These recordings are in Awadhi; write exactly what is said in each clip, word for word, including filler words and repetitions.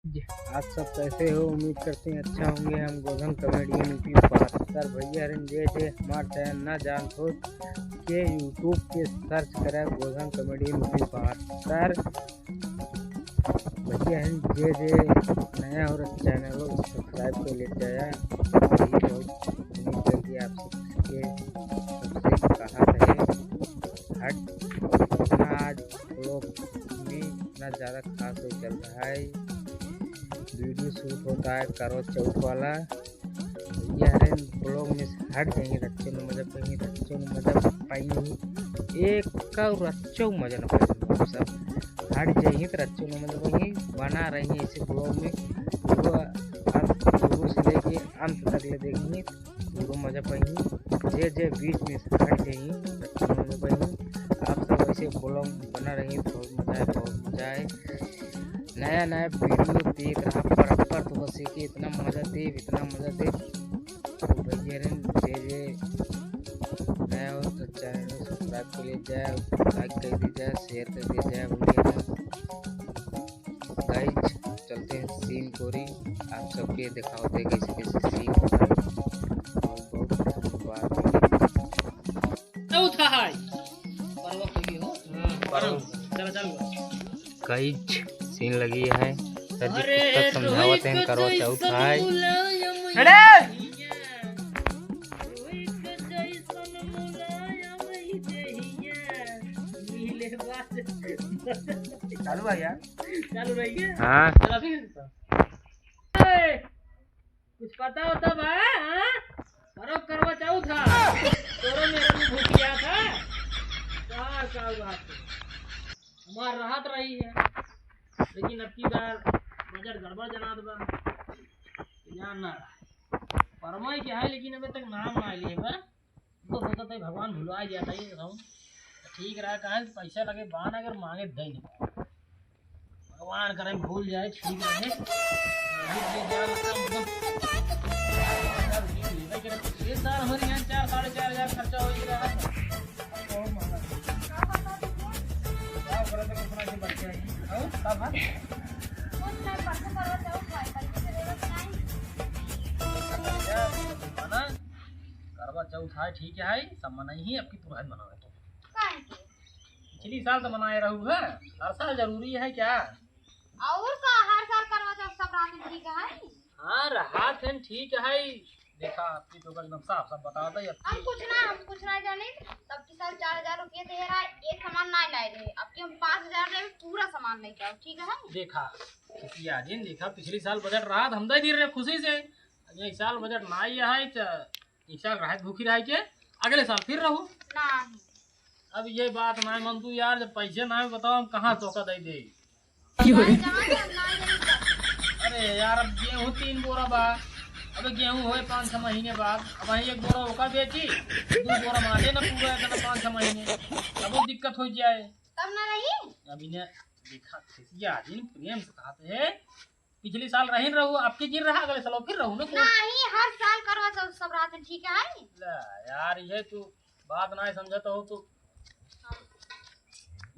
आप सब कैसे हो? उम्मीद करते हैं अच्छा होंगे। हम गोधन कॉमेडियन यूपी बहत्तर। भैया हरिन जे जे हमार चैनल ना जानत हो के YouTube पे सर्च करा गोधन कॉमेडियन यूपी बहत्तर। भैया हरिन जे जे नया हो चैनल को सब्सक्राइब कर लेते हैं। यही बहुत उम्मीद है कि आप सबके सबसे कहा रहे हट। इतना आज ब्लॉग में इतना ज़्यादा खास हो चल रहा है, वीडियो शूट होता है करवा चौथ वाला। भैया हरिन ब्लॉग में से हट जाइए, रच्चो न मजा पाइए, रच्चो न मजा पाइए, एक का रच्चो मजा न पाइए। सब हट जाइए तो रच्चो न मजा पाइए, बना रही है इसे ब्लॉग में पूरा अंत, शुरू से लेके अंत तक ले देखेंगे। पूरा मजा पाइए। जे जे बीच में से हट जाइए, रच्चो न मजा पाइए। आप सब ऐसे ब्लॉग बना रही, बहुत मजा आए, बहुत मजा आए। नया नया वीडियो देख रहा बराबर, तो बस एक इतना मजा दे, इतना मजा दे। तो भैया रे, जे जे नया हो तो चैनल को सब्सक्राइब कर लीजिए, लाइक कर दीजिए, शेयर कर दीजिए भैया रे। गाइस, चलते हैं सीन कोरी, आप सबके दिखावते कैसे कैसे सीन होता है। बहुत बहुत धन्यवाद। चौथा है। परवा कोई हो? हाँ, परवा। चला, चला। गाइस, सीन लगी है। सर जी अरे, कुत्ता समझावत हैं, करवा चौथ है। अरे! चालू है यार। चालू रही है? हाँ। चला फिर। ए, कुछ पता होता बा, हाँ? अरे करवा चौथ था। तोरो में तू भूखिया था। बाहर का हुआ तो। हमार राहत रही है। लेकिन अब की बार बजट गड़बड़ जनात बा। जान ना रहा। परमय के है, लेकिन अबे तक नाम ना लिए बा। तो सोचत है भगवान भुलवा गया था ये कहूँ। तो ठीक रहा, कहा कि पैसा लगे बान अगर मांगे दे नहीं पाए। भगवान करे भूल जाए, ठीक रहे। ये साल हमारे यहाँ चार, साढ़े चार हजार खर्चा हो ही रहा है। अब बहुत महंगा है। क्या करे तो कितना के बच्चे हैं? और का बात? करवा चौथ है, ठीक है, सब मनाई ही, अब की पुरान मनावे तो। काहे के? पिछली साल तो मनाए रहू है, हर साल जरूरी है क्या? और का हर साल करवा चौथ सब रात में ठीक है? हाँ, रात है ठीक है। देखा, आपकी तो एकदम साफ साफ बता दे। हम कुछ ना, हम कुछ ना जाने। तब की साल चार हजार रुपये दे रहा है, एक सामान ना लाए रहे। अब की हम पाँच हजार दे, पूरा सामान लेके आओ, ठीक है? देखा, किसिया जिन, देखा, पिछली साल बजट रहा, हम दे दिए रहे खुशी से। अब ये साल बजट ना आया है, तो इस साल रहे भूखी रहे के, अगले साल फिर रहू। नहीं। अब ये बात ना मन तू यार, जब पैसे ना बताओ, हम कहाँ तोका दे दे? क्यों? अरे यार, अब गेहूं तीन बोरा बा, अब गेहूं होए पाँच छह महीने बाद, अब वहीं एक बोरा ओका बेची, दो बोरा मारे ना पूरा इतना पाँच छह महीने, अब वो दिक्कत हो जाए। तब ना रही। अभी ने देखा, खिसिया जिन, प्रेम से कहते हैं, पिछली साल रहिन रहू, अब की जिन रहा, अगले साल फिर रहू ना तू। नहीं, हर साल करवा चौथ सब रात में, ठीक है? ले यार, ये तू बात ना समझत हो तू।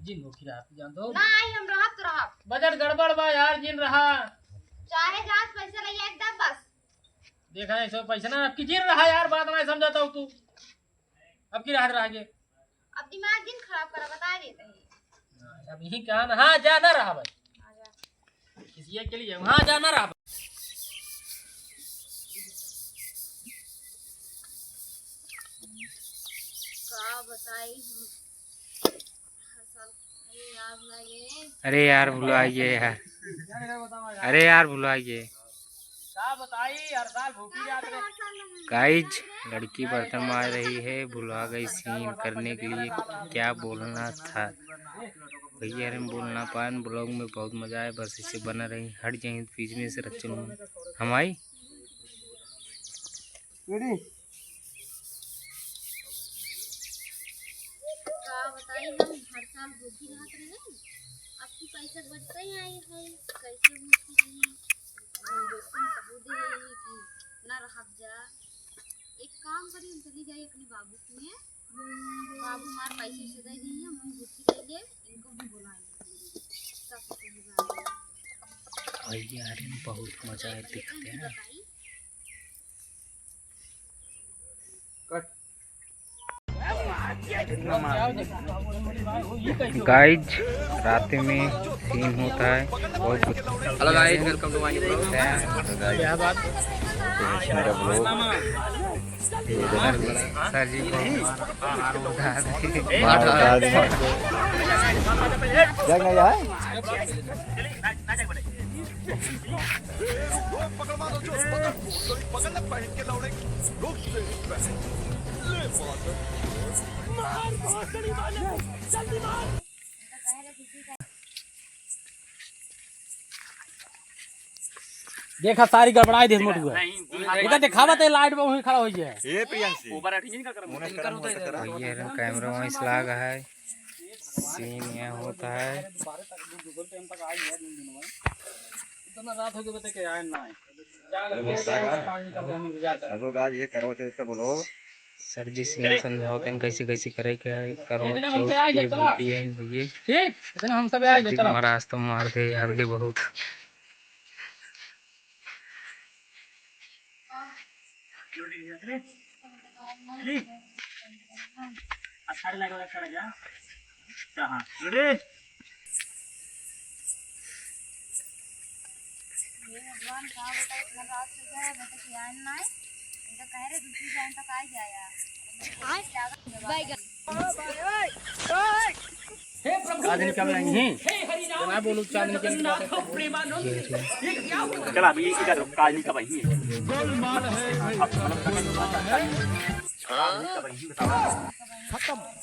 जिन हो की रात जानत हो। नहीं, हम रहब तो रहब। बजट गड़बड़ बा यार, जिन रहा। चाहे जहाँ से पैसा लइया एकदम बस। देखा, ऐसे पैसा ना, अब की जिन रहा यार, बात ना समझत हो तू। अब की राहत रह गे। अब दिमाग जिन खराब करा, बता देते हैं। हाँ, अब यही कहा ना, हाँ, जा ना रहा भाई। आ जा। किसी एक के लिए, हाँ, जा ना रहा भाई। का बताई हम, हर साल, अरे यार, भुला गए। अरे यार, भुला गए यार। अरे यार, भुला गए। का बताई, हर साल भूखी जात रहे। गाइज, लड़की बर्तन माज रही है, भुला गई सीन करने के लिए क्या बोलना था। भैया, हम बोल ना पाए, ब्लॉग में बहुत मजा आए, बस इसे बना रही, हट जाए बीच में से रचन हम आई। Ready? का बताई, हम हर साल भूखी रहत रहे, अब की पैसा बचते ही आई है, कैसे भूखी रही? हम दोस्तन सबूत दे रही कि ना रहब जा। एक काम करी, हम चली जाई अपने बाबू के लिए, बाबू हमार पैसे से दे दी, हम भूखी रह ले, इनको भी बुला ले। सब सही बात है। भैया रे, बहुत मजा आए दिखते हैं। गाइज, रात में सीन होता है, बहुत कुछ। Hello guys, welcome to my new vlog। क्या बात? This is मेरा vlog। ये देखो। सर जी को मार, मार, मार, मार। मार, मार, मार। क्या गया है? देखा, सारी गड़बड़ाई दे मोटुआ। एका देखावा ते लाइट में वहीं खड़ा हो जाए। ये प्रियांशी। ऊपर हट, इनका कर, मुंह इनका कर, मुंह कर। ये रहा कैमरा वहीं से लाग है। सीन ये होता है। इतना रात हो गया, बता के आए ना। हेलो गाइस, ये करो तो इससे बोलो। सर जी से समझाओ तन कैसे कैसे करे के है, करो चौक ये भूतिया है भैया। ठीक, इतना हम सब आए, चलो। महाराज तो मार दे, हर दे बहुत। हे भगवान, का बेटा इतना रात हो गया है, बेटा की आन ना है। इनका कह रहे दूसरी जान तक आ जाया। चांदनी का नहीं। ना बोलू, चांदनी के लिए। चला, अभी इधर काली का भाई है।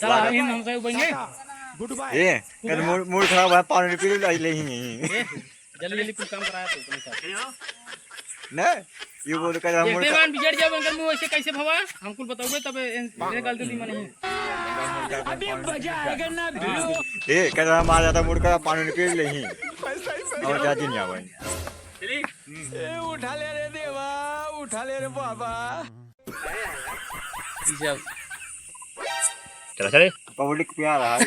चला, इन हमसे बनेंगे। ए, कल मूड, मूड खराब है, पानी पी ले, ले ही नहीं। ए, जल्दी जल्दी कुछ काम कराया तो अपने साथ। नहीं, ये बोल कर हम देखते मान बिगड़ जावे, अगर मुँह ऐसे कैसे भवा, हमको बताओगे तब ए, ए गलती नहीं मानी। अभी मजा आएगा ना भिड़ू। ए, कल हम आ जाता मूड खराब, पानी पी ले ही। और क्या दिन जावे। ए, उठा ले रे देवा, उठा ले रे बाबा। ई सब। चला, चले। पब्लिक प्यारा है।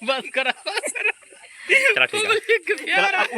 बस करा, बस करा। चला, ठीक है। पब्लिक प्यारा। चला, अब